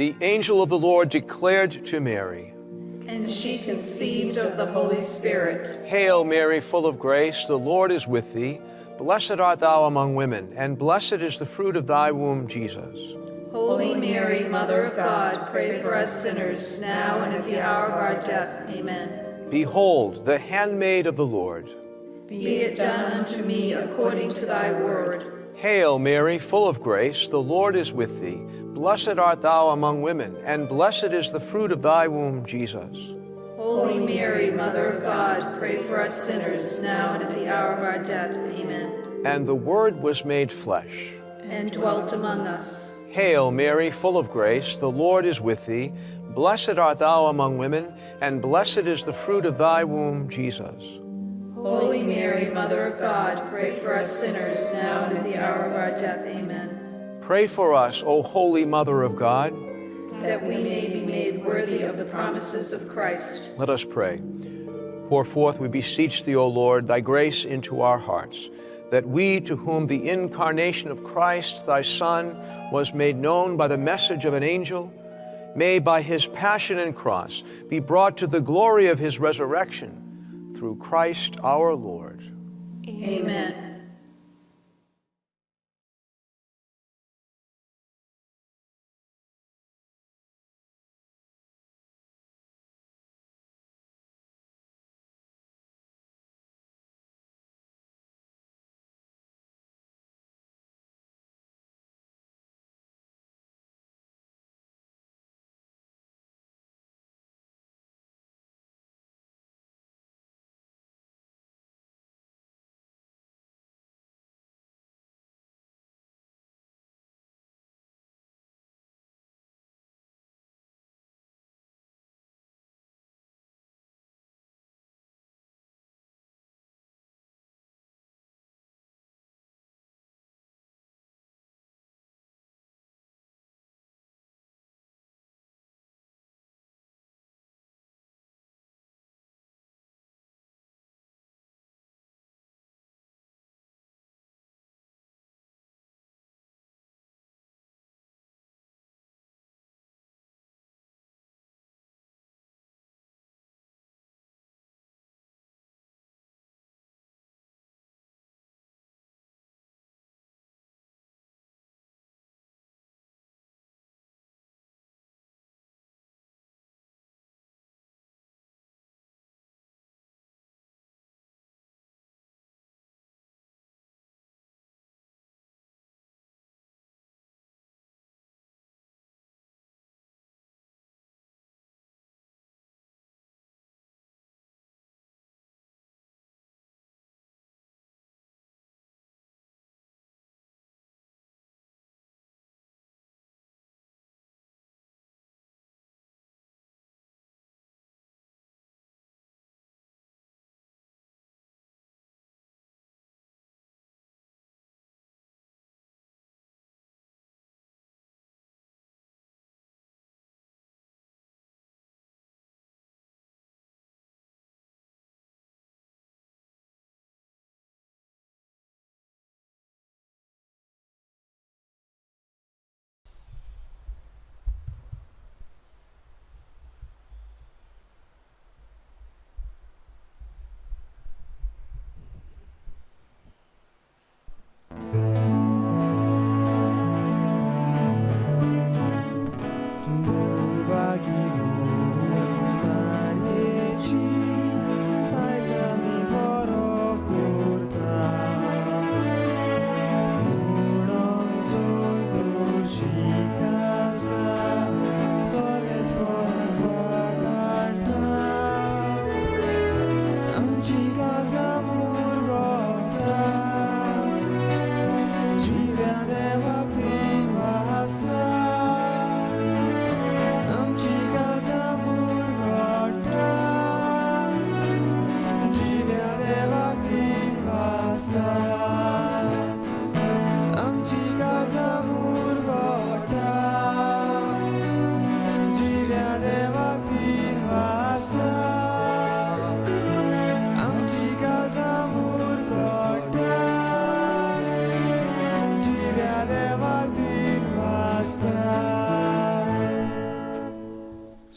The angel of the Lord declared to Mary, and she conceived of the Holy Spirit. Hail Mary, full of grace, the Lord is with thee. Blessed art thou among women, and blessed is the fruit of thy womb, Jesus. Holy Mary, Mother of God, pray for us sinners, now and at the hour of our death. Amen. Behold, the handmaid of the Lord. Be it done unto me according to thy word. Hail Mary, full of grace, the Lord is with thee. Blessed art thou among women, and blessed is the fruit of thy womb, Jesus. Holy Mary, Mother of God, pray for us sinners, now and at the hour of our death. Amen. And the Word was made flesh, and dwelt among us. Hail Mary, full of grace, the Lord is with thee. Blessed art thou among women, and blessed is the fruit of thy womb, Jesus. Holy Mary, Mother of God, pray for us sinners, now and at the hour of our death. Amen. Pray for us, O Holy Mother of God, that we may be made worthy of the promises of Christ. Let us pray. Pour forth, we beseech thee, O Lord, thy grace into our hearts, that we, to whom the incarnation of Christ, thy Son, was made known by the message of an angel, may by his passion and cross be brought to the glory of his resurrection, through Christ our Lord. Amen.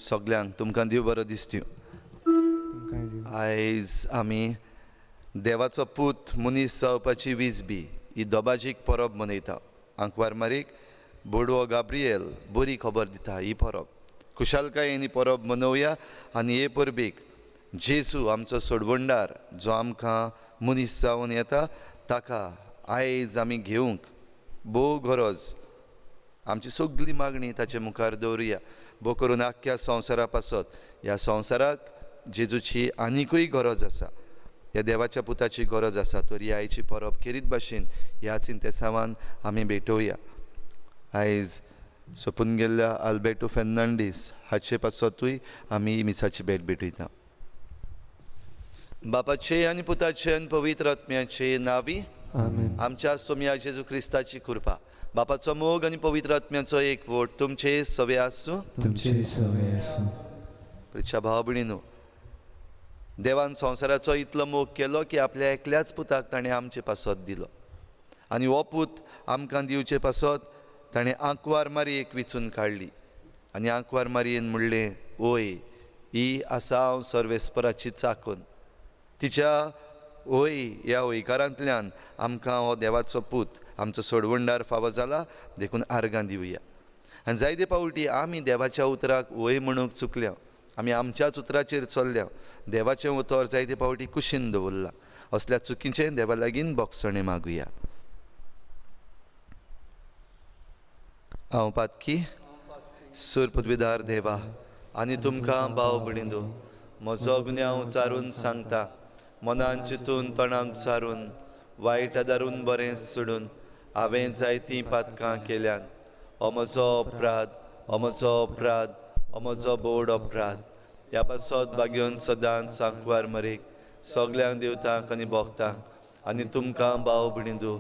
सगल्यांक तुमकां देव बरो दिसत्यो. आयज आमी देवाचो पूत मनीस जावपाची वीज बी ही दोबाजीक परब मनयता. आंकवार मारीक बोडवो गाब्रियल बरी खबर दिता ही परब. खुशालकायेन ही परब मनोवया आनी हे परबेक जेजू आमचो सोडवणदार जो आमकां मनीस जावन येता ताका आयज आमी घेवंक भोव गरज. आमची सगली मागणी ताचे मुखार दवरुया. भोव करून आख्ख्या संवसारा पासत ह्या संवसाराक जेजूची आनिकूय गरज आसा, ह्या देवाच्या पुताची गरज आसा. तर ही आयची परब खेरीत भाशेन ह्या चिंतेसांवान आमी भेटोवया. आयज सोंपून गेल्ल्या आल्बेटो फेर्नांडीस हाचे पासतूय आमी मिसाची भेट भेटयता. बापाचे आनी पुताचे आनी पवित्र आत्म्याचे नावी आमच्या सोमया जेजू क्रिस्ताची कृपा, बापाचो मोग आनी पवित्र आत्म्याचो एक वोट तुमचे सवे आसूं. तुमचे सवे आसूं. प्रिच्या भाव भयणीनो, देवान संवसाराचो इतलो मोग केलो की आपल्या एकल्याच पुताक ताणें आमचे पासत दिलो आनी हो पूत आमकां दिवचे पासत ताणें आंकवार मारयेक विचून काडली आनी आंकवार मारयेन म्हणलें, ओय ही आसा हांव सर्वेस्पराची चाकून. तिच्या ओय ह्या ओयकारांतल्यान आमकां हो देवाचो पूत आमचो सोडवणदार फावो जाला, देखून आर्गां दिवया. आनी जायते पावटी आमी देवाच्या उतराक वय म्हणूंक चुकल्या, आमी आमच्याच उतराचेर चल्ल्या, देवाचें उतर जायते पावटी कुशीन दवरलां. असल्या चुकीचें देवा लागीं बोगसणें मागुया. हांव पातकी सूर पदवीदार देवा आनी तुमकां भाव भयणींनो म्हजो गुन्यांव चारून सांगता. मनान चिंतून तोंडान चारून वायट आदारून बरें सोडून हांवें जायतीं पातकां केल्यान. हो म्हजो अपराध, हो म्हजो अपराध, हो म्हजो बोड अपराध. ह्या पासत भाग्योन सदांच सांकवार मरेक सगल्यांक देवतांक आनी भोगतांक आनी तुमकां भाव भयणींनो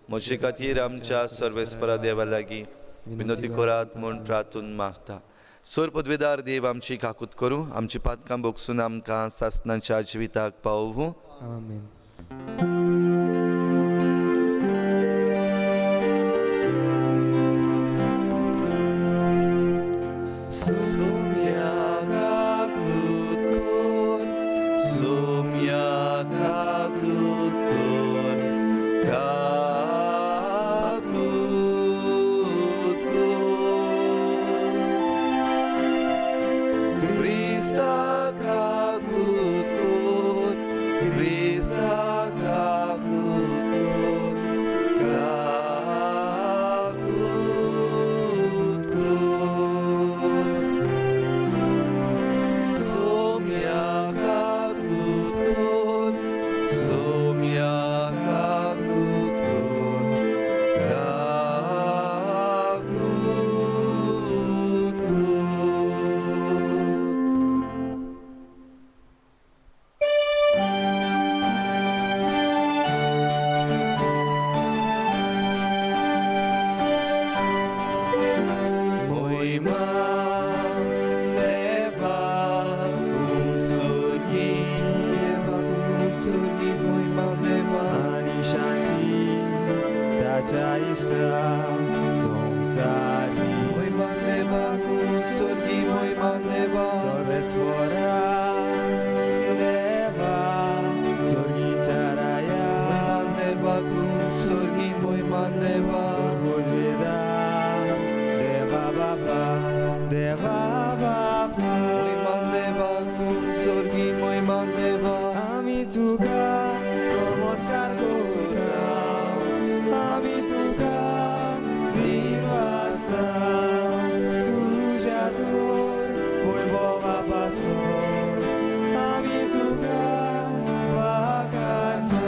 म्हजे खातीर आमच्या सर्वेस्परा देवा लागीं विनोती करात म्हूण प्रार्थून मागता. सोर पदवेदार देव आमची काकूत करूं, आमची पातकां भोगसून आमकां सासणाच्या जिविताक पावोवूं. आमेन. सोम्या काकूत कर, सोम्या काकूत कर, काकूत कर. क्रिस्ता काकूत कर, क्रिस्ता काकूत कर, काकूत कर. सोम्या काकूत कर, सोम्या काकूत कर, काकूत कर. मोहिमा देवा उंचोगी, देवा उंचोगी, मोहिमा देवा. आनी शांती ताच्या इश्टा संवसारी. मोहिमा देवा उंचोगी, मोहिमा देवा. सर्वेस्वरा देवा स्वर्गीच्या राया. मोहिमा देवा उंचोगी, मोहिमा देवा. सोर्गुद्वेदा देवा बापा, देवा बापा. मोहिमा देवा उंचोगी, मोहिमा देवा. आमी तुका नमस्कार करता, आमी तुका दिनवासा. तुज्या तर वैभवा पासून आमी तुका वागाता.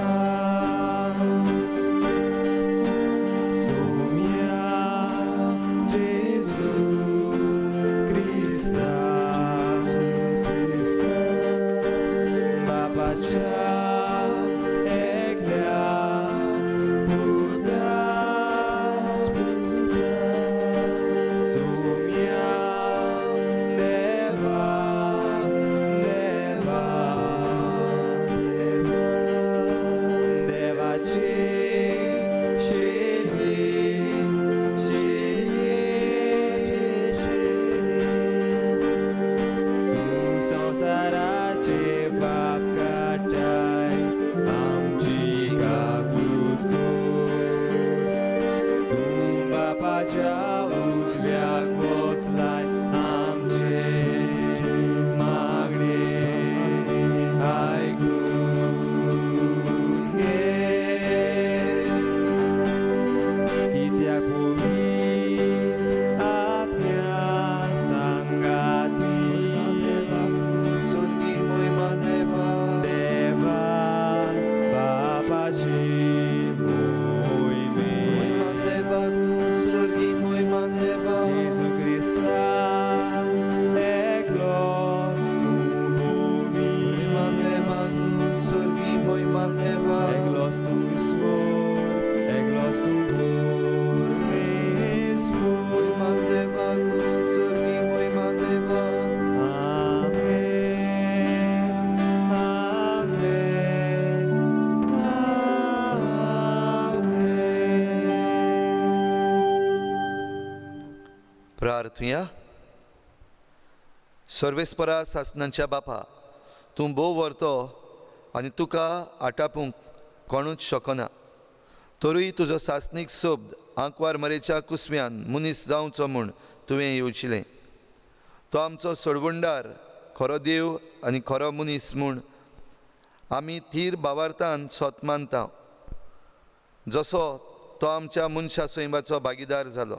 देवाची मोहिमे मोहिमा देवा तूं सर्गी मोहिमा देवा जेजू क्रिस्ता एकलोच तूं मोहिमा भोवी देवा तूं सर्गी मोहिमा देवा एकलोच तूं ईश्वर एकलोच तूं परमेश्वर मोहिमा देवा तूं सर्गी मोहिमा देवा आमेन आमेन आमेन प्रार्थुया. सर्वेस्परा सासनांच्या बापा, तूं भोव व्हरतो आनी तुका आटापूंक कोणूच शकना, तरूय तुजो सासनीक शब्द आंकवार मरेच्या कुसव्यान मनीस जावचो म्हूण तुवें येवचिलें. तो आमचो सोडवणदार, खरो देव आनी खरो मनीस म्हूण आमी थीर भावार्थान सोत मानता. जसो तो आमच्या मनशा सैमाचो भागीदार जालो,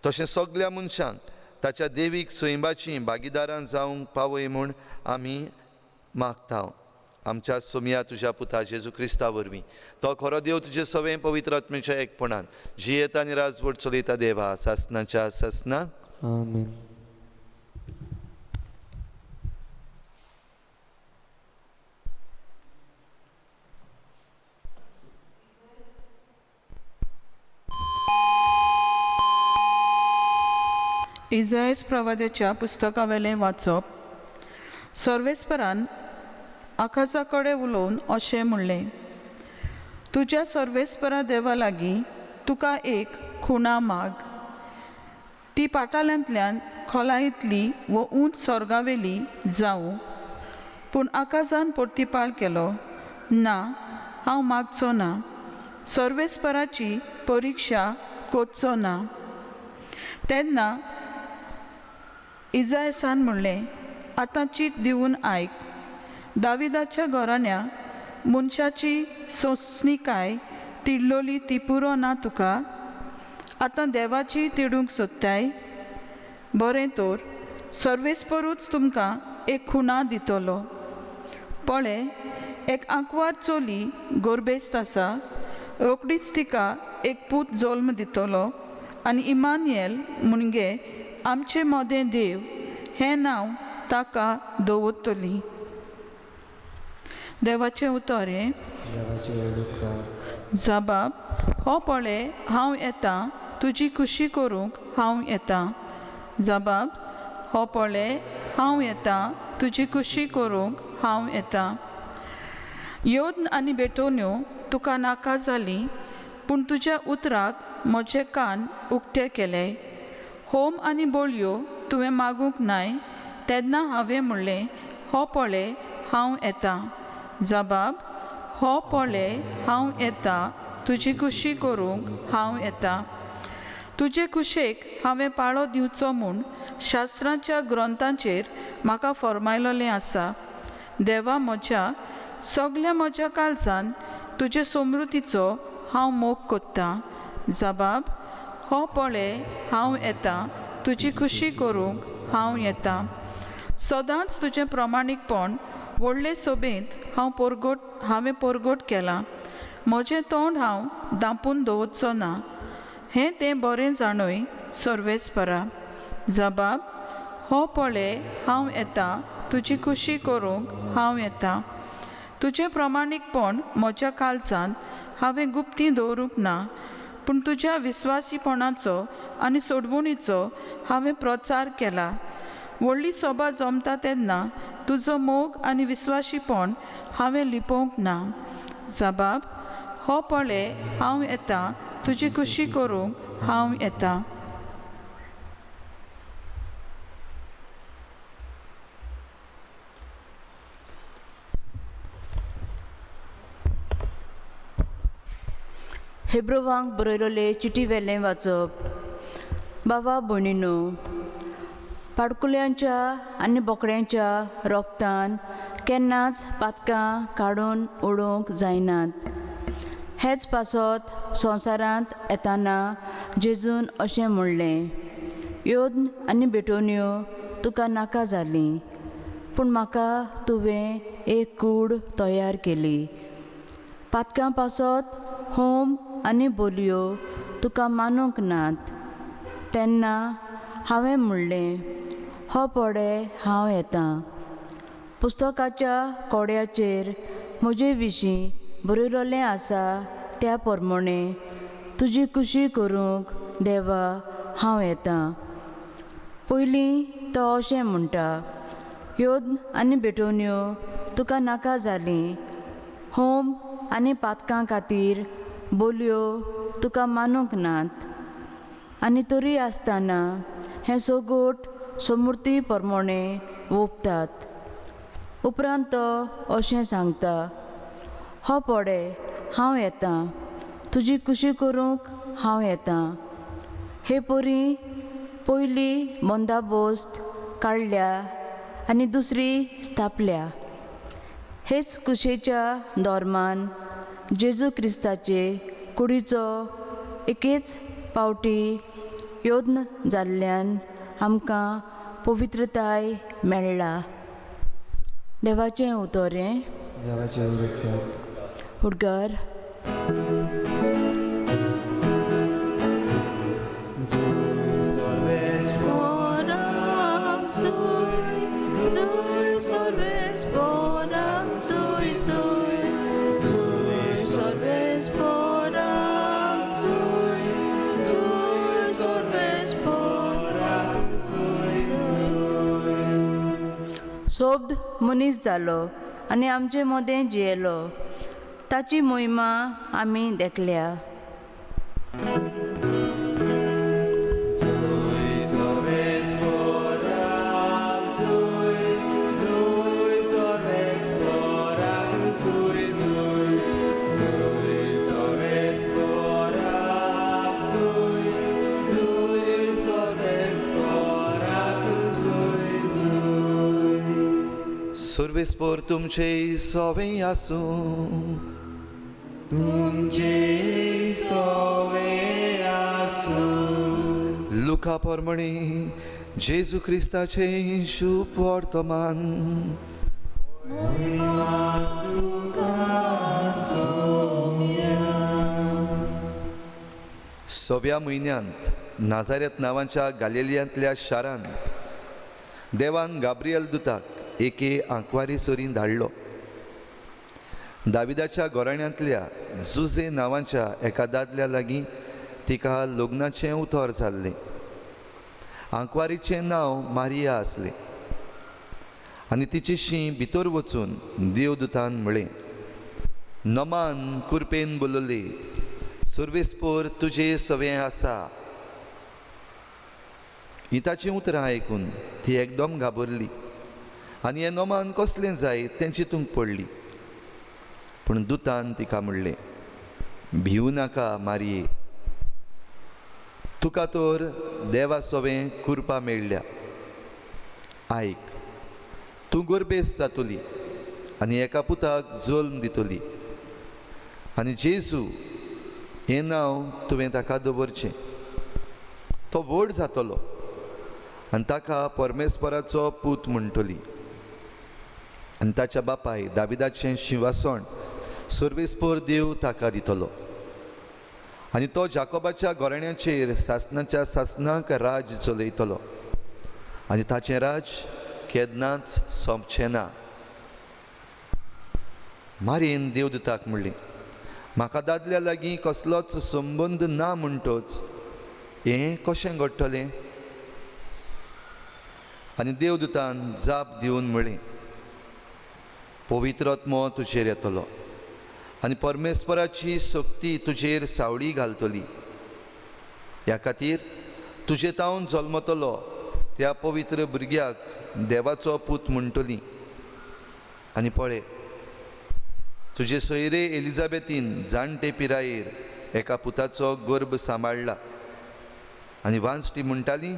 तशें सगल्या मनशांक ताच्या देवीक सैमाची भागीदारां जावंक पावय म्हूण आमी मागता. आमच्या सोमया तुज्या पुता जेजू क्रिस्ता वरवीं, तो खरो देव तुजे सवें पवित्र आत्म्याच्या एकपणान जियेता आनी राजवट चलयता देवा सासनाच्या सासना. आमेन. इजायस प्रवाद्याच्या पुस्तकावेलें वाचप. सर्वेस्परान आकाशा कडेन उलोवन अशें म्हणलें, तुज्या सर्वेस्परा देवा लागीं तुका एक खुणा माग, ती पाटाल्यांतल्यान खोलायेंतली वो उंच स्वर्गावेली जावं. पूण आकाशान परतिपाळ केलो, ना, हांव मागचो ना, सर्वेस्पराची परिक्षा करचो ना. तेन्ना इजायसान म्हणलें, आतां चीट दिवन आयक, दाविदाच्या घराण्या मनशाची सोंसणीकाय तिडलोली ती पुरो ना तुका, आतां देवाची तिडूंक सोदताय? बरें तर सर्वेस्परूच तुमकां एक खुणा दितलो. पळय, एक आंकवार चली गोरबेस्त आसा, रोखडीच तिका एक पूत जल्म दितलो आनी इमानुएल म्हणजे आमचे मदें देव हें नांव ताका दवरतली. देवाचें उतर हें. देवाचे उपकार. जबाब, हो पळय हांव येता, तुजी खुशी करूंक हांव येता. जबाब, हो पळय हांव येता, तुजी खुशी करूंक हांव येता. योद्न आनी भेटोवण्यो तुका नाका जाली, पूण तुज्या उतराक म्हजे कान उक्ते केले. होम आनी बोलयो तुवें मागूंक नाय, तेन्ना हांवें म्हणलें, हो पळय हांव येता. जबाब, हो पळय हांव येता, तुजी खुशी करूंक हांव येता. तुजे खुशेक हांवें पाळो दिवचो म्हूण शास्त्राच्या ग्रंथांचेर म्हाका फर्मायलोलें आसा. देवा म्हज्या, सगल्या म्हज्या काळजान तुजे समृद्धीचो हांव मोग कोत्तां. जबाब, हो पळय हांव येता, तुजी खुशी करूंक हांव येता. सदांच तुजें प्रमाणीकपण व्हडले सोबेंत हांव हांवें परगट केलां. म्हजें तोंड हांव दांपून दवरचो ना, हें तें बरें जाणूय सर्वेस्परा. जबाब, हो पळय हांव येता, तुजी खुशी करूंक हांव येता. तुजें प्रमाणीकपण म्हज्या काळजांत हांवें गुप्ती दवरूंक ना, पूण तुज्या विस्वासीपणाचो आनी सोडवणीचो हांवें प्रचार केला. व्हडली सभा जमता तेन्ना तुजो मोग आनी विस्वासीपण हांवें लिपोवंक ना. जबाब, हो पळय हांव येता, तुजी खुशी करूंक हांव येता. हेब्रोवांक बरयलोले चिटी वेलें वाचप. बाबा भयणीनो, पाडकुल्यांच्या आनी बोकड्यांच्या रोगतान केन्नाच पातकां काडून उडोवंक जायनात. हेच पासत संवसारांत येताना जेजून अशें म्हणलें, योद्न आनी भेटोवण्यो तुका नाका जाली, पूण म्हाका तुवें एक कूड तयार केली. पातकां पासत होम आनी बोलयो तुका मानूंक नात. तेन्ना हांवें म्हणलें, हो पळे हांव येतां. पुस्तकाच्या कोड्याचेर म्हजे विशीं बरयलें आसा त्या प्रमाणें तुजी खुशी करूंक देवा हांव येतां. पयलीं तो अशें म्हणटा, योद्न आनी भेटवण्यो तुका नाका जालीं, होम आनी पातकां खातीर बोलयो तुका मानूंक नात. आनी तरी आसतना हें सगोट समूर्ती प्रमाणें ओंपतात. उपरांत तो अशें सांगता, हो पळे हांव येतां, तुजी खुशी करूंक हांव येतां. हे परी पयली बंदाबोस्त काडल्या आनी दुसरी स्थापल्या. हेच कुशेच्या धर्मान जेजू क्रिस्ताचे कुडीचो एकेच पावटी यत्न जाल्ल्यान आमकां पवित्रताय मेळ्ळा. देवाचें उतर हें. देवाचें उदकार. उडगार. सोब्द मनीस जालो आनी आमचे मदें जियेलो. ताची मोहिमा आमी देखल्या. सर्वेस्पोर तुमचे सोवे आसूं. तुमचे सोवे आसूं. लुका प्रमाणे जेजू क्रिस्ताचे शुभ वर्तमान. सव्या म्हयन्यांत नाजारेत नांवाच्या गालिलियांतल्या शारांत देवान गाब्रियल दुताक एके आंकवारी सरीं धाडलो. दाविदाच्या घराण्यांतल्या जुजे नांवाच्या एका दादल्या लागीं तिका लग्नाचें उतर जाल्लें. आंकवारीचें नांव मारिया आसलें आनी तिची शी भितर वचून देवदूतान म्हळें, नमान कुरपेन बोलली, सर्वेस्पोर तुजे सवें आसा. ही ताचीं उतरां आयकून ती एकदम घाबरली आनी हें नमान कसलें जाय तें चिंतूंक पडली. पूण दुतान तिका म्हणलें, भिवू नाका मारये, तुका तर देवा सवें कुरपा मेळ्ळ्या. आयक, तूं गोरबेस जातली आनी एका पुताक जल्म दितली आनी जेजू हें नांव तुवें ताका दवरचें. तो व्हड जातलो आनी ताका परमेश्वराचो पूत म्हणटली आनी ताच्या बापाय दाविदाचें शिंवासण सर्वेस्पोर देव ताका दितलो आनी तो जाकोबाच्या घराण्याचेर सासणाच्या सासणाक राज चलयतलो आनी ताचें राज केन्नाच सोंपचें ना. मारयेन देवदूताक म्हणलें, म्हाका दादल्या लागीं कसलोच संबंद ना म्हणटच हें कशें घडटलें? आनी देवदूतान जाप दिवन म्हणलें, पवित्र आत्मो तुजेर येतलो आनी परमेश्वराची शक्ती तुजेर सावळी घालतली. ह्या खातीर तुजे तावन जल्मतलो त्या पवित्र भुरग्याक देवाचो पूत म्हणटली. आनी पळय, तुजे सोयरे एलिजाबेथीन जाणटे पिरायेर एका पुताचो गर्भ सांबाळ्ळा आनी वांजटी म्हणटाली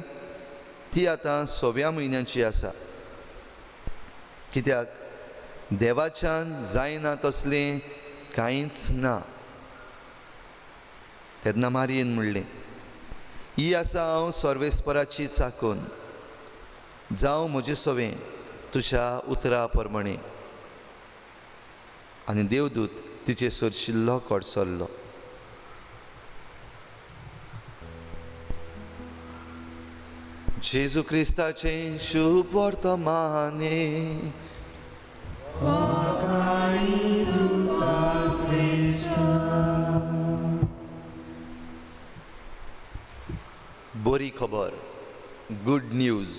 ती आतां 6व्या म्हयन्याची आसा. कित्याक देवाच्यान जायना तसलें कांयच ना. तेन्ना मारयेन म्हणलें, ही आसा हांव सर्वेस्पराची चाकून, जावं म्हजें सवें तुज्या उतरा प्रमाणें. आनी देवदूत तिचे सरशिल्लो कडसरलो. जेजू क्रिस्ताचें शुभ वर्तमाने. बरी खबर, गुड न्यूज.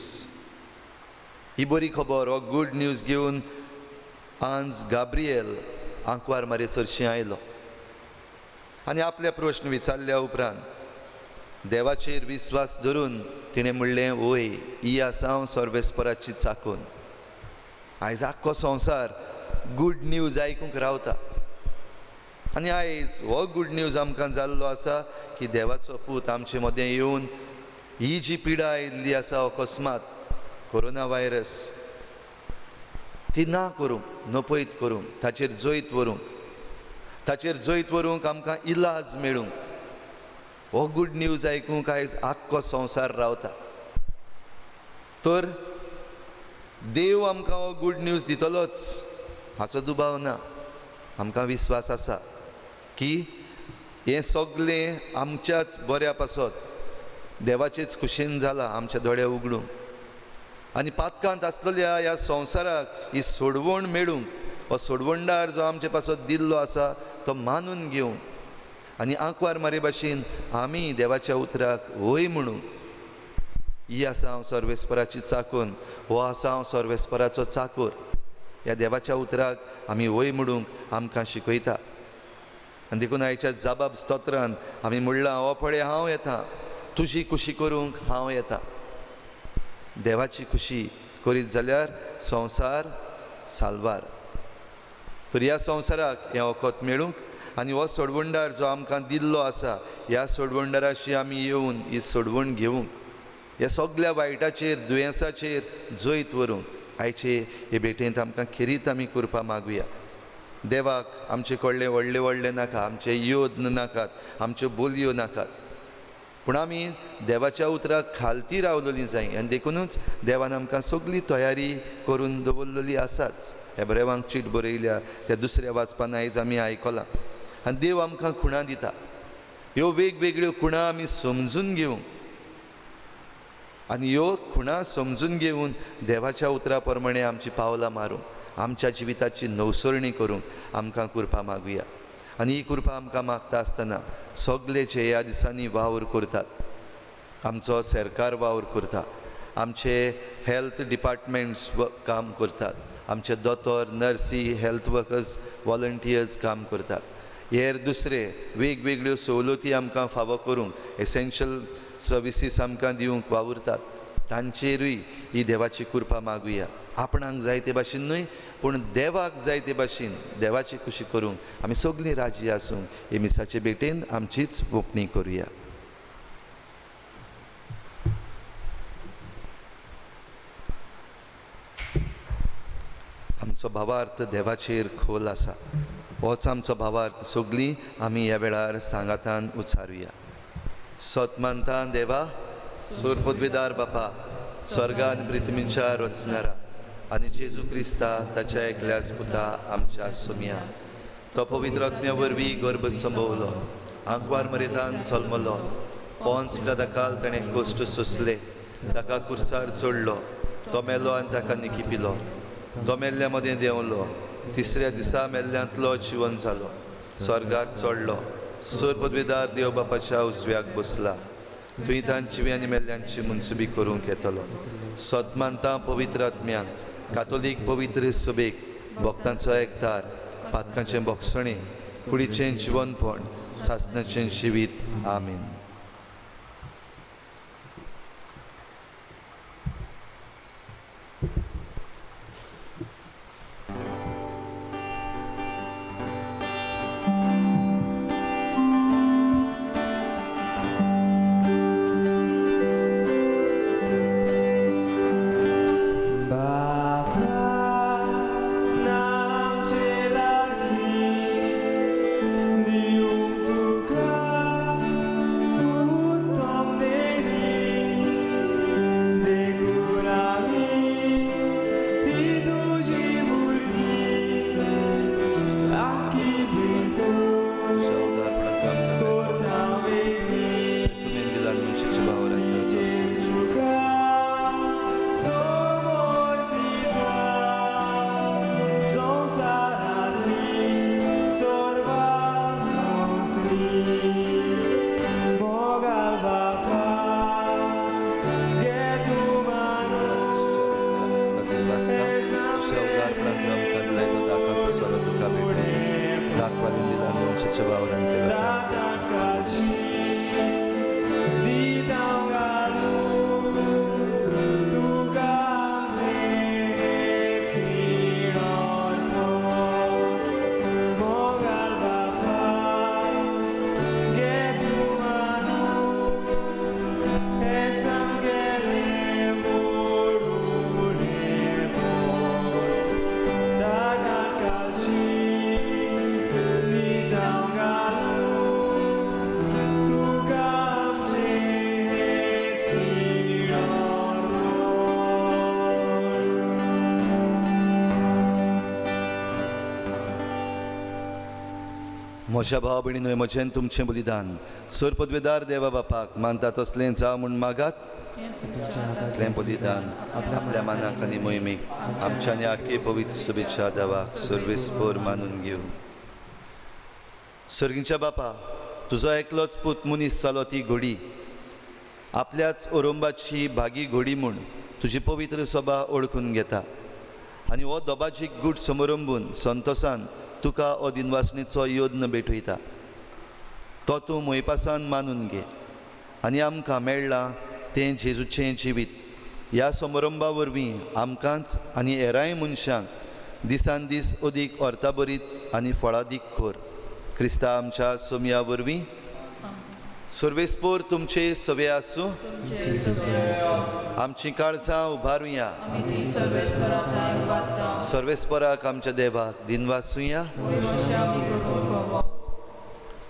ही बरी खबर, हो गुड न्यूज घेवन आंज गाब्रियल आंकवार मारे चडशीं आयलो आनी आपले प्रश्न विचारल्या उपरांत देवाचेर विस्वास धरून तिणें म्हणलें, वय ही आसा हांव सर्वेस्पराची चाकून. आयज आख्खो संवसार गुड न्यूज आयकूंक रावता आनी आयज हो गुड न्यूज आमकां जाल्लो आसा की देवाचो पूत आमचे मदें येवन ही जी पिडा आयिल्ली आसा अकस्मात कोरोना व्हायरस ती ना करूंक, नपयत करूंक, ताचेर जैत व्हरूंक, ताचेर जैत व्हरूंक आमकां इलाज मेळूंक हो गुड न्यूज आयकूंक आयज आख्खो संवसार रावता. तर देव आमकां हो गुड न्यूज दितलोच हाचो दुबाव ना. आमकां विस्वास आसा की हें सगळें आमच्याच बऱ्या पासत देवाचेच खुशेन जालां, आमचे दोळे उगडूंक आनी पातकांत आसलेल्या ह्या संवसाराक ही सोडवण मेळूंक, हो सोडवणदार जो आमचे पासत दिल्लो आसा तो मानून घेवंक आनी आंकवार मारे भाशेन आमी देवाच्या उतराक वय म्हणूंक. ही आसा हांव सर्वेस्पराची चाकून, हो आसा हांव सर्वेस्पराचो चाकोर. ह्या देवाच्या उतराक आमी वय म्हणूंक आमकां शिकयता. आनी देखून आयच्या जाबाब स्तोत्रान आमी म्हणलां, हो पळय हांव येता, तुजी खुशी करूंक हांव येता. देवाची खुशी करीत जाल्यार संवसार साल्वार. तर ह्या संवसाराक हें वखद मेळूंक आनी हो सोडवणदार जो आमकां दिल्लो आसा ह्या सोडवणदाराशी आमी येवन ही सोडवण घेवंक, ह्या सगल्या वायटाचेर दुयेंसाचेर जैत व्हरूंक आयचे हे भेटेंत आमकां खेरीत आमी कृपा मागुया. देवाक आमचे कडले व्हडले व्हडले नाका, आमचे योद्न नाकात, आमच्यो बोलयो नाकात, पूण आमी देवाच्या उतराक खालती रावलेली जाय. आनी देखुनूच देवान आमकां सगळी तयारी करून दवरलेली आसाच. हेब्रेवांक चीट बरयल्या त्या दुसऱ्या वाचपान आयज आमी आयकलां. आनी देव आमकां खुणां दिता, ह्यो वेगवेगळ्यो खुणां आमी समजून घेवंक आनी ह्यो खुणां समजून घेवन देवाच्या उतरा प्रमाणे आमची पावलां मारूंक, आमच्या जिविताची नवसरणी करूंक आमकां कृपा मागुया. आनी ही कृपा आमकां मागता आसतना सगळे जे ह्या दिसांनी वावर करतात, आमचो सरकार वावर करता, आमचे हेल्थ डिपार्टमेंट्स काम करतात, आमचे दोतोर, नर्सी, हेल्थ वर्कर्स, वॉलंटियर्स काम करतात, हेर दुसरे वेगवेगळ्यो सवलती आमकां फावो करूंक, एसेन्शियल सर्विसीस आमकां दिवंक वावुरतात, तांचेरूय ही देवाची कृपा मागुया. आपणाक जाय ते भाशेन न्हय, पूण देवाक जाय ते भाशेन देवाची खुशी करूंक आमी सगळीं राजी आसूंक हे मिसाचे भेटेन आमचीच वोपणी करुया. आमचो भावार्थ देवाचेर खोल आसा, होच आमचो भावार्थ सगळीं आमी ह्या वेळार सांगातान उच्चारुया. सत मानता देवा, सूर पदवीदार बापा, स्वर्गान पृथ्वीच्या रचणारा आनी जेजू क्रिस्ता ताच्या एकल्याच पुता आमच्या सोमया, तो पवित्र आत्म्या वरवीं गर्भ संभवलो, आंकवार मरेतान जल्मलो, पोंच पिलादाकाल ताणें कश्ट सोंसले, ताका कुर्सार चडलो, तो मेलो आनी ताका निकिपिलो, तो मेल्ल्या मदें देंवलो, तिसऱ्या दिसा मेल्ल्यांतलो जिवन जालो, स्वर्गार चडलो, सर पदवीदार देव बापाच्या उजव्याक बसला, थंय तांची आनी मेल्ल्यांची मनसुबी करूंक येतलो. सत मानता पवित्र आत्म्यांक, कातोलीक पवित्र सभेक, भक्तांचो एकतार, पातकांचें बोगसणें, कुडीचें जिवनपण, सासणाचें जिवीत. आमीन. Bapa, namche lagi, niung tuka. दातांत घालशीत दिता हांव घालून तुका आमचें चीड अर्पण. मोगाल बापा घे तूं मानून हेंच आमगेलें मोडुणेपण. दाटांत घालशीत दिता हांव घालून तुका आमचें चीड अर्पण. म्हज्या भाव भयणीनो म्हजें तुमचें बलिदान सर पदवेदार देवा बापाक मानता तसलें जावं म्हूण मागात. इतलें बलिदान आपल्या मानाक आनी मोहिमेक आमच्या आनी आखे पवित्र शुभेच्छा देवाक सर्वेस्पोर मानून घेवं. सर्गीच्या बापा, तुजो एकलोच पूत मनीस जालो ती घोडी आपल्याच ओरोंबाची भागी घोडी म्हूण तुजी पवित्र सभा ओळखून घेता आनी हो दोबाजीक गूट समरंबून संतोसान तुका हो दिनवासणेचो योद्न भेटयता. तो तूं मोयपासान मानून घे आनी आमकां मेळ्ळां तें जेजूचें जिवीत ह्या समारंभा वरवीं आमकांच आनी हेरांय मनशांक दिसान दीस अदीक अर्थाभरीत आनी फळादीक कर. क्रिस्ता आमच्या सोमया वरवीं. सर्वेस्पोर तुमचे सवे आसूं. आमचीं काळजां उबारुया. सर्वेस्पराक आमच्या देवाक दिनवासुया.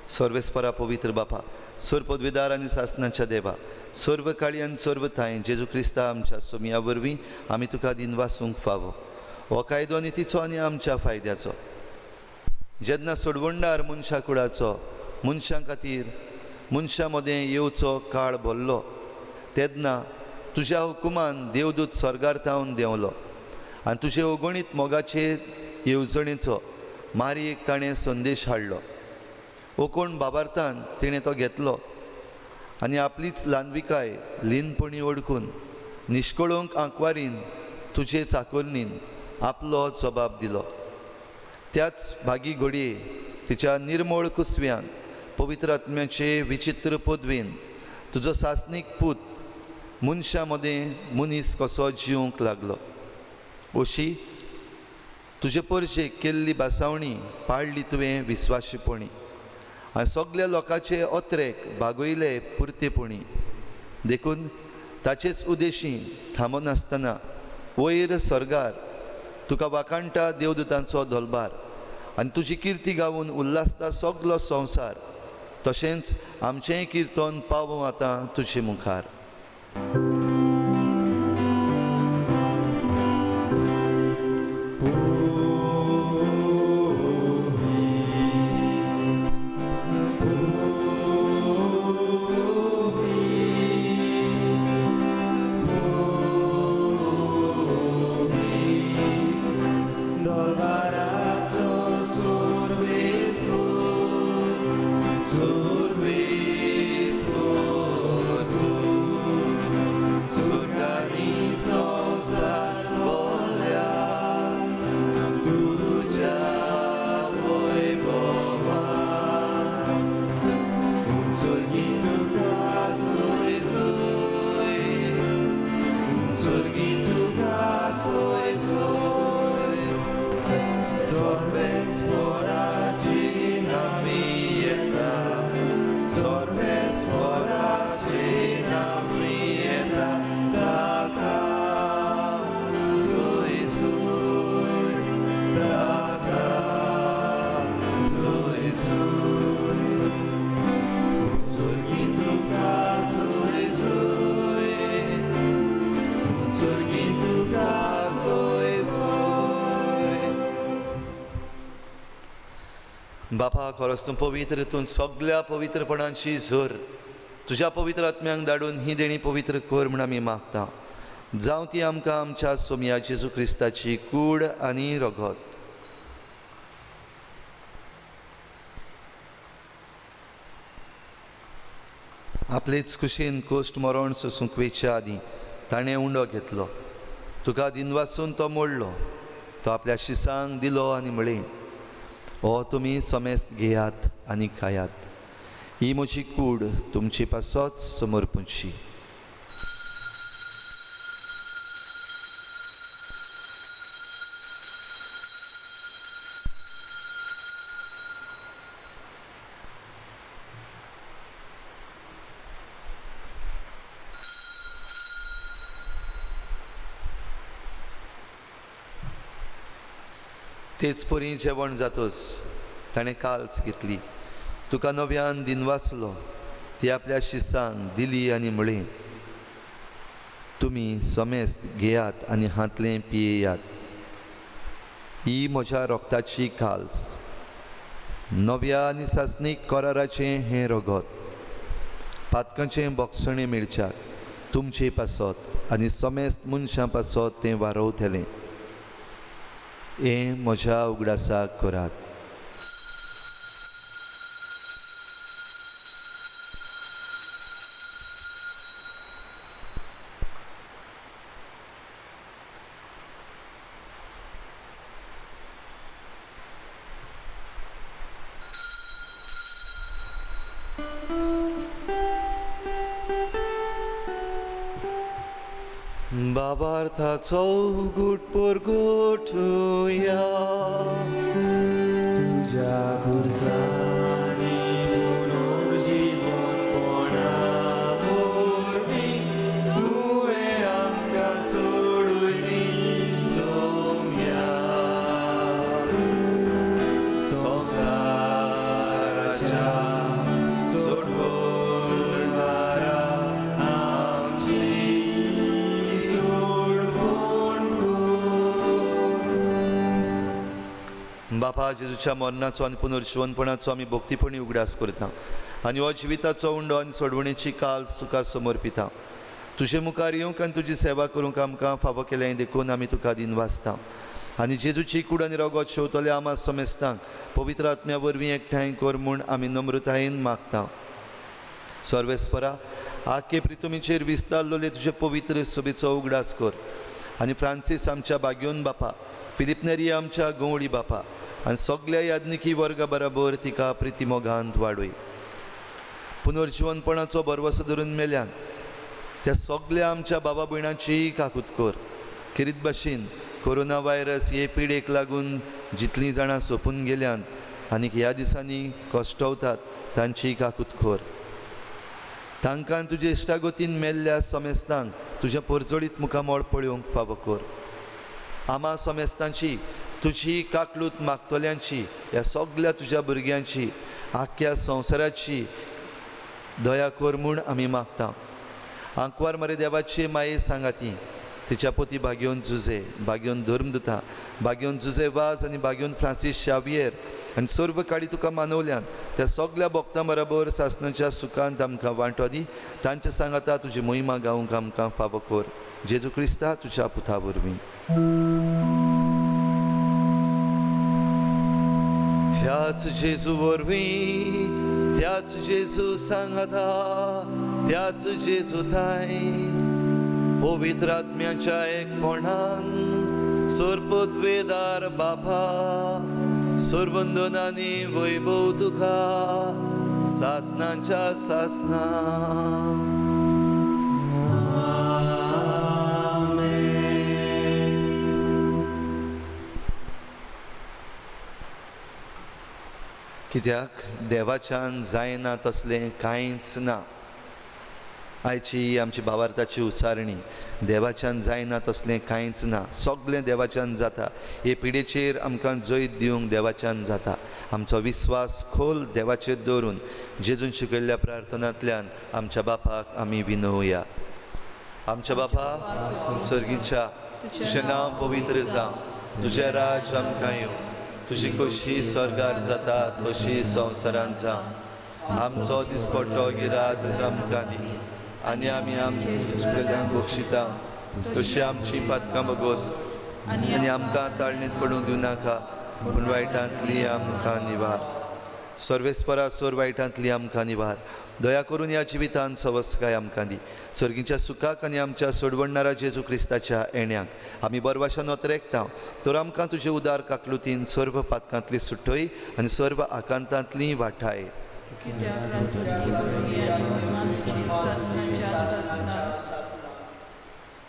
सर्वेस्परा पवित्र बापा, सर्व पदवीदार आनी सासनाच्या देवा, सर्व काळी आनी सर्व थांय जेजू क्रिस्ता आमच्या सोमया वरवीं आमी तुका दिनवासूंक फावो. हो कायदो नितीचो आनी आमच्या फायद्याचो. जेन्ना सोडवणदार मनशा कुळाचो मनशां खातीर मनशां मदें येवचो काळ भरलो तेन्ना तुज्या हुकुमान देवदूत स्वर्गार थावन देंवलो आनी तुजे अगणीत मोगाचे येवजणेचो मारयेक ताणें संदेश हाडलो. ओकोण बाबार्थान तिणें तो घेतलो आनी आपलीच ल्हानविकाय लीनपणी ओडकून निश्कळोंक आंकवारीन तुजे चाकोरणीन आपलो जबाब दिलो. त्याच भागी घडये तिच्या निर्मळ कुसव्यान पवित्र आत्म्याचे विचित्र पदवेन तुजो सासणीक पूत मनशां मदें मनीस कसो जिवंक लागलो. अशी तुजे परशेक केल्ली भासावणी पाळ्ळी तुवें विस्वाशीपणी आनी सगल्या लोकांचे अत्रेक भागयले पुरतेपणी. देखून ताचेच उदेशी थांबनासतना वयर स्वर्गार तुका वाखाणटा देवदूतांचो दलबार आनी तुजी किर्ती गावून उल्हासता सगलो संवसार. तशेंच आमचेंय किर्तन पावूं आतां तुजे मुखार. Dolbarato Sorbis Surgani संवसार बोल्या तुज्या वैभवान. उंचर्गी तुका सोय सोय, उंचर्गी तुका सोय सोय, सर्वेस्पराची नामी येता, सर्वेस्पराची नामी येता, ताका सोय सोय, ताका सोय सोय, उंचर्गी तुका सोय सोय, उंचर्गी तुका सोय सोय. बापा, खरोच तूं पवित्र, तूं सगल्या पवित्रपणाची झर. तुज्या पवित्र आत्म्यांक धाडून ही देणी पवित्र कर म्हूण आमी मागता. जावं ती आमकां आमच्या सोमया जेजू क्रिस्ताची कूड आनी रगत. आपलेच कुशीन कोश्ट मरण सोसूंक वेच्या आदीं ताणें उंडो घेतलो, तुका दिनवासून तो मोडलो, तो आपल्या शिसांक दिलो आनी म्हळें, हो तुमी समेस्त घेयात आनी खायात. ही म्हजी कूड तुमचे पासत समर्पूची. तेच परी जेवण जातोच ताणें काल्च घेतली, तुका नव्यान दिनवासलो, ती आपल्या शिसांक दिली आनी म्हळें, तुमी समेस्त घेयात आनी हांतलें पियेयात. ही म्हज्या रोगताची काल्स, नव्या आनी सासणीक कराराचें हें रगत, पातकांचें बोगसणें मेळच्याक तुमचे पासत आनी समेस्त मनशां पासत तें वारोवतलें. हें म्हज्या उगडासाक करात. बाबार्थाचो गुट परगटुया, तुज्या खुर्सांनी पुनर्जीवनपणा वरवीं तुवें आमकां सोडयली सोम्या, संवसाराच्या सोडवणारा आमची सोडवण कर. बापा, जेजूच्या मरणाचो आनी पुनर्जिवनपणाचो आमी भक्तीपणी उगडास करता आनी हो जिविताचो उंडो आनी सोडवणेची काल्स तुका समर्पिता. तुजे मुखार येवंक आनी तुजी सेवा करूंक आमकां फावो केलें देखून आमी तुका दिनवासता. आनी जेजूची कूड आनी रगत शेवतले आमा समेस्तांक पवित्र आत्म्या वरवीं एकठांय कर म्हूण आमी नम्रतायेन मागता. सर्वेस्परा, आखे प्रितुमीचेर विस्तारलेले तुजे पवित्र सभेचो उगडास कर आनी फ्रांसीस आमच्या बाग्योन बापा, फिलिप नेरी आमच्या गंवळी बापा आनी सगल्या याज्ञिकी वर्गा बराबर तिका प्रितीमोगांत वाडय. पुनर्जिवनपणाचो भरवसो धरून मेल्यान त्या सगल्या आमच्या बाबा भयणांची काकूत कर. खेरीत भाशेन कोरोना व्हायरस हे पिडेक लागून जितलीं जाणां सोंपून गेल्यान आनी ह्या दिसांनी कश्टवतात तांची काकूत कर. तांकां तुजे इश्टागतीन मेल्ल्या समेस्तांक तुज्या परजळीत मुखामळ पळोवंक फावो कर. आमा समेस्तांची तुजी काकलूत मागतल्यांची, ह्या सगल्या तुज्या भुरग्यांची, आख्ख्या संवसाराची दया कर म्हूण आमी मागता. आंकवार मरे देवाची माये सांगाती, तिच्या पोती भाग्योन जुजे, भाग्योन धर्मदुता, भाग्योन जुजे वाज आनी भाग्योन फ्रांसीस शावियर आनी सर्व काडी तुका मानवल्यान त्या सगल्या भक्तां बराबर सासणाच्या सुखांत आमकां वांटो दी. तांचे सांगाता तुजी मोहिमा गावंक आमकां फावो कर. जेजू क्रिस्ता तुज्या पुता वरवीं. त्याच जेजू वरवीं, त्याच जेजू सांगाता, त्याच जेजू थांय पवित्र आत्म्याच्या एकपणान सर्पद्वेदार बापा, सर्वंदनानी वैभव तुका सासनाच्या सासना. कित्याक देवाच्यान जायना तसलें कांयच ना. आयची आमची भावार्थाची उच्चारणी, देवाच्यान जायना तसलें कांयच ना, सगळें देवाच्यान जाता. हे पिडेचेर आमकां जैत दिवंक देवाच्यान जाता. आमचो विस्वास खोल देवाचेर दवरून जेजून शिकयल्ल्या प्रार्थनांतल्यान आमच्या बापाक आमी विनोवया. आमच्या बापा सर्गीच्या, तुजें नांव पवित्र जावं, तुजें राज आमकां येवं, तुजी कशी स्वर्गार जाता तशी संवसारांत जावं. आमचो दिसपट्टो गिराज आमकां दी आनी आमी आमची चुकल्ल्यांक बक्षिता तशी आमची पातकां बगोस आनी आमकां ताळणीत पडूंक दिवं नाका, पूण वायटांतली आमकां निवार. सर्वेस्परा सोर वायटांतली आमकां निवार. दया करून ह्या जिवितान सवस्काय आमकां दी. सर्गीच्या सुखाक आनी आमच्या सोडवणणारा जेजू क्रिस्ताच्या येण्याक आमी बरवाशा नोतरेकता. तर आमकां तुजे उदार काकलुतीन सर्व पातकांतली सुटय आनी सर्व आकांतांतली वाठाय.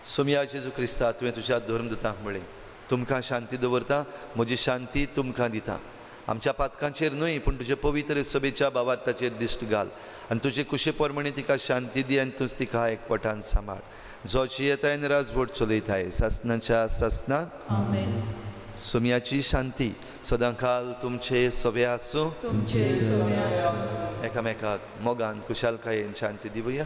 सोमया जेजू क्रिस्ता, तुवें तुज्या धर्मदूतांक म्हळें, तुमकां शांती दवरता, म्हजी शांती तुमकां दिता. आमच्या पातकांचेर न्हय पूण तुजे पवित्र सभेच्या भावार्थाचेर दिश्ट घाल आनी तुजे कुशे प्रमाणे तिका शांती दी आनी तूंच तिका एकवटान सांबाळ. जो जियेताय आनी राजवट चलयताय सासनाच्या सासना. सोमयाची शांती सदांकाल तुमचे सवे आसूं. एकामेकाक मोगान खुशालकायेन शांती दिवया.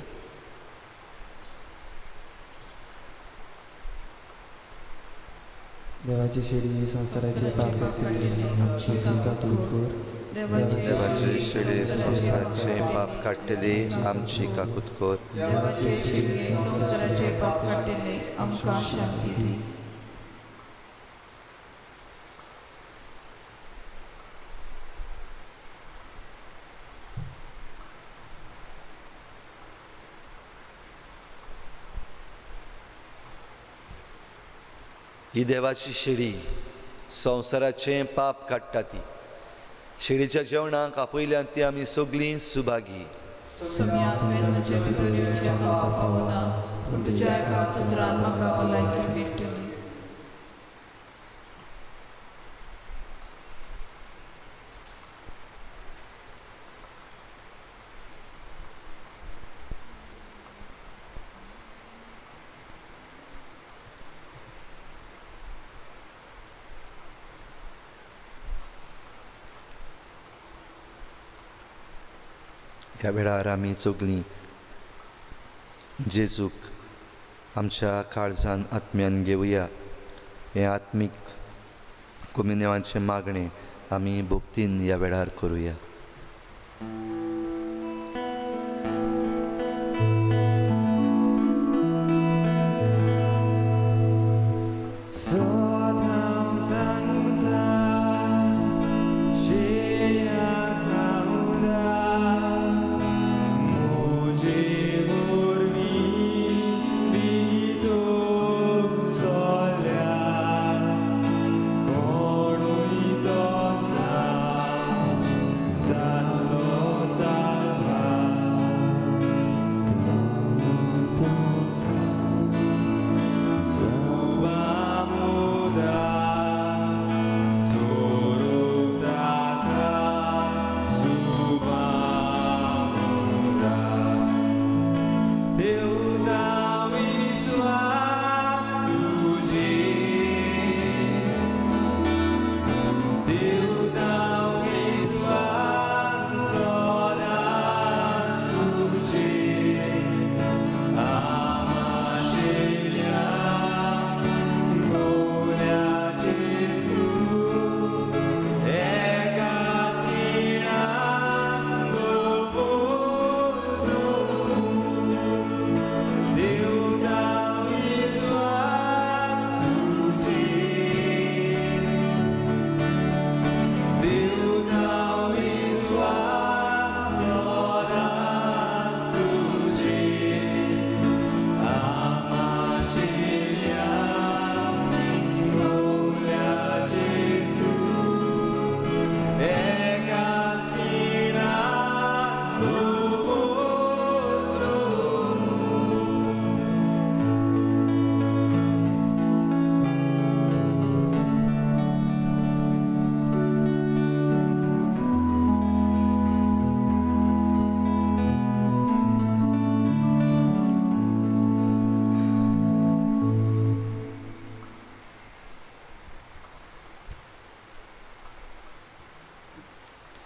देवाची शेळी संवसाराचे पाप काडटली आमची काकूत कर. देवाची शेळी संवसाराचे पाप काडटली आमची काकूत कर. देवाचे शेळी संवसाराचे पाप काडटले आमकां शांती दी. ही देवाची शेळी संवसाराचें पाप काडटा. ती शेळीच्या जेवणाक आपयल्यान ती आमी सगळीं सुभागी. सोमया, तुवें म्हजे भितर येवचें म्हाका फावना, पूण तुज्या एका सुत्रान म्हाका भलायकी मेळटली. ह्या वेळार आमी सगळीं जेजूक आमच्या काळजान आत्म्यान घेवया. हें आत्मीक कोमिनेवांचें मागणें आमी भक्तीन ह्या वेळार करुया.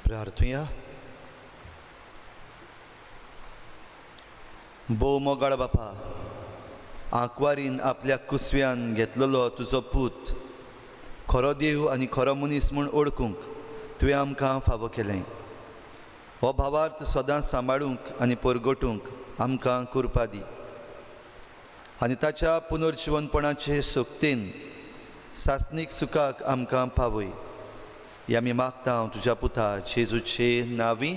प्रार्थुया. भोव मोगाळ बापा, आंकवारीन आपल्या कुसव्यान घेतलेलो तुजो पूत खरो देव आनी खरो मनीस म्हूण ओळखूंक तुवें आमकां फावो केलें. हो भावार्थ सदांच सांबाळूंक आनी परगटूंक आमकां कृपा दी आनी ताच्या पुनर्जिवनपणाचे शक्तीन सासणीक सुखाक आमकां पावय. ही आमी मागता हांव तुज्या पुता जेजूचे नांवी.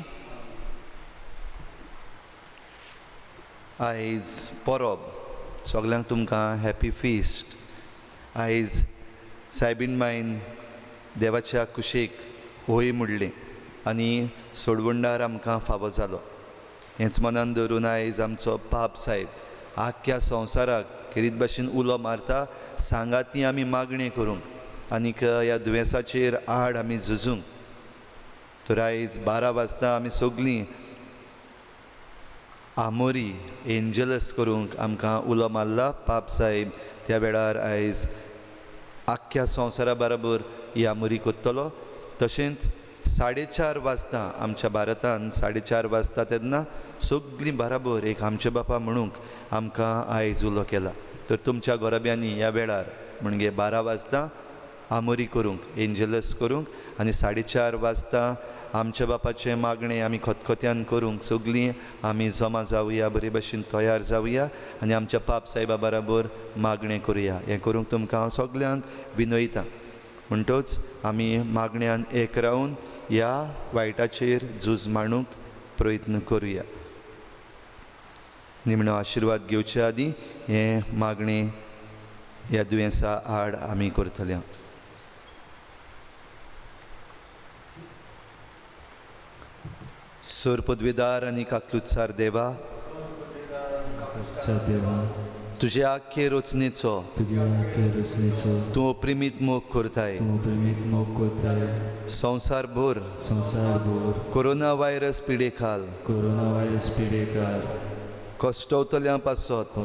आयज परब, सगल्यांक तुमकां हॅपी फिस्ट. आयज सायबीण मायन देवाच्या कुशीक होय म्हणलें आनी सोडवणदार आमकां फावो जालो. हेंच मनान धरून आयज आमचो पाप सायब आख्ख्या संवसाराक खेरीत भाशेन उलो मारता, सांगाती आमी मागणें करूंक आनीक ह्या दुयेंसाचेर आड आमी झुजूंक. तर आयज 12 वाजता आमी सगळीं आमोरी एंजलस करूंक आमकां उलो मारला पाप साहेब. त्या वेळार आयज आख्ख्या संवसारा बराबर ही आमोरी करतलो. तशेंच 4:30 वाजता आमच्या भारतान 4:30 वाजता तेन्ना सगळीं बराबर एक आमचे बापा म्हणूंक आमकां आयज उलो केला. तर तुमच्या घराब्यांनी ह्या वेळार म्हणजे 12 वाजता आमोरी करूंक, एंजलस करूंक आनी 4:30 वाजता आमच्या बापाचें मागणें आमी खतखत्यान करूंक सगळीं आमी जमा जावया, बरे भशेन तयार जावया आनी आमच्या पाप सायबा बराबर मागणें करुया. हें करूंक तुमकां हांव सगल्यांक विनयता. म्हणटच आमी मागण्यान एक रावन ह्या वायटाचेर झूज मांडूंक प्रयत्न करुया. निमणो आशिर्वाद घेवचे आदीं हें मागणें ह्या दुयेंसा आड आमी करतले. सर पदवेदार आनी काकलुत्सार देवा, तुजे आख्खे रचनेचो तूं अप्रिमीत मोग करताय. संवसारभर कोरोना व्हायरस पिडेखाल कश्टवतल्या पासत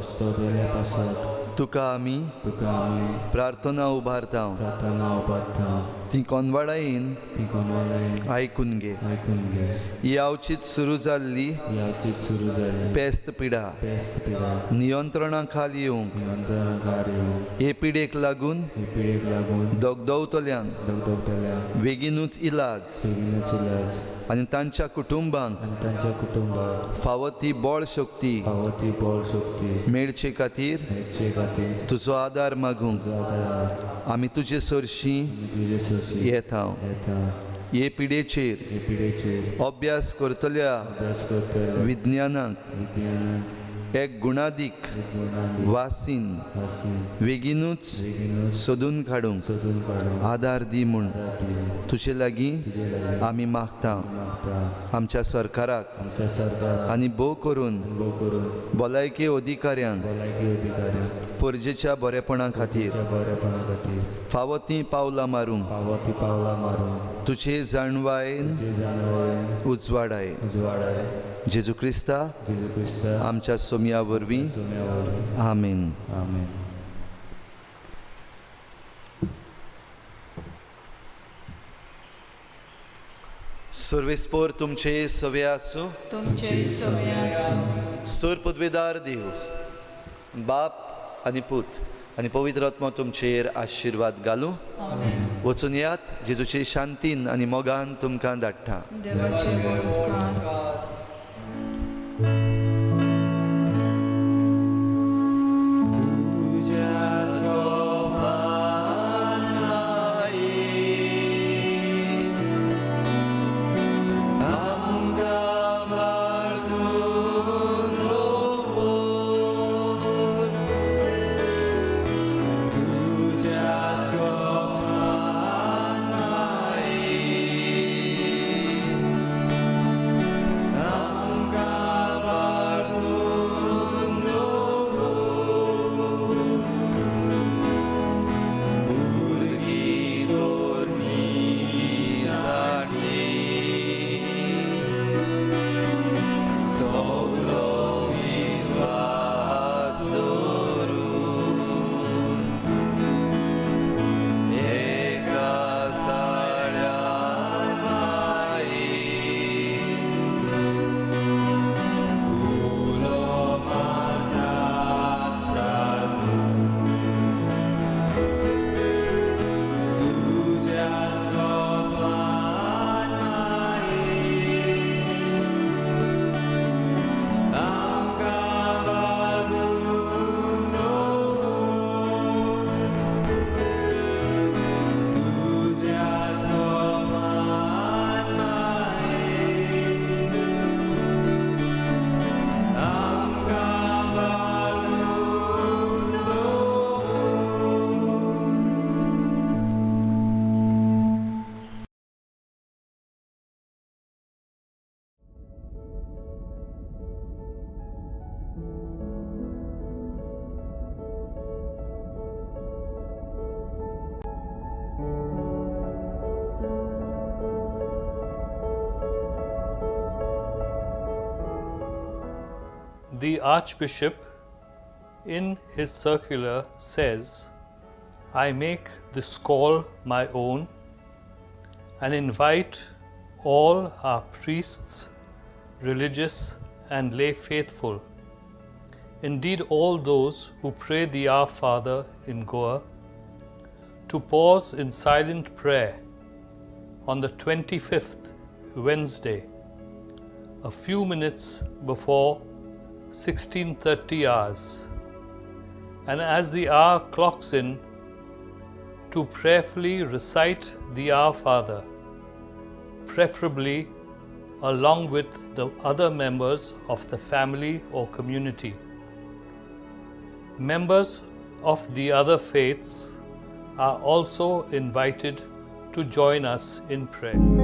तुका आमी प्रार्थना उबारता, ती कोनवाडायेन आयकून घे. ही अवचीत सुरू जाल्ली पेस्त पिडा नियंत्रणा खाल येवंक, हे पिडेक लागून दगदवतल्यांक बेगीनूच इलाज आनी तांच्या कुटुंबांक फावो ती बळ शक्ती मेळचे खातीर तुजो आदार मागूंक आमी तुजे सरशीं येता. हे पिडेचेर अभ्यास करतल्या विज्ञानाक एक गुणादीक वासीन बेगीनूच सोदून काडूंक आदार दी म्हूण तुजे लागीं आमी मागता. आमच्या सरकाराक आनी भोव करून भलायकी अधिकाऱ्यांक परजेच्या बरेपणा खातीर फावो तीं पावलां मारूंक तुजे जाणवायेन उजवाडाय. जेजू क्रिस्ता आमच्या सोम्या वरवीं आमेन. सर्वेस्पोर तुमचे सवे आसूं. सर पदवेदार देव बाप आनी पूत आनी पवित्र आत्मो तुमचेर आशिर्वाद घालूं. वचून यात जेजूचे शांतीन आनी मोगान तुमकां धाडटा. The Archbishop, in his circular, says, I make this call my own and invite all our priests, religious, and lay faithful, indeed all those who pray the Our Father in Goa, to pause in silent prayer on the 25th Wednesday, a few minutes before 16:30 hours, and as the hour clocks in, to prayerfully recite the Our Father, preferably along with the other members of the family or community. Members of the other faiths are also invited to join us in prayer.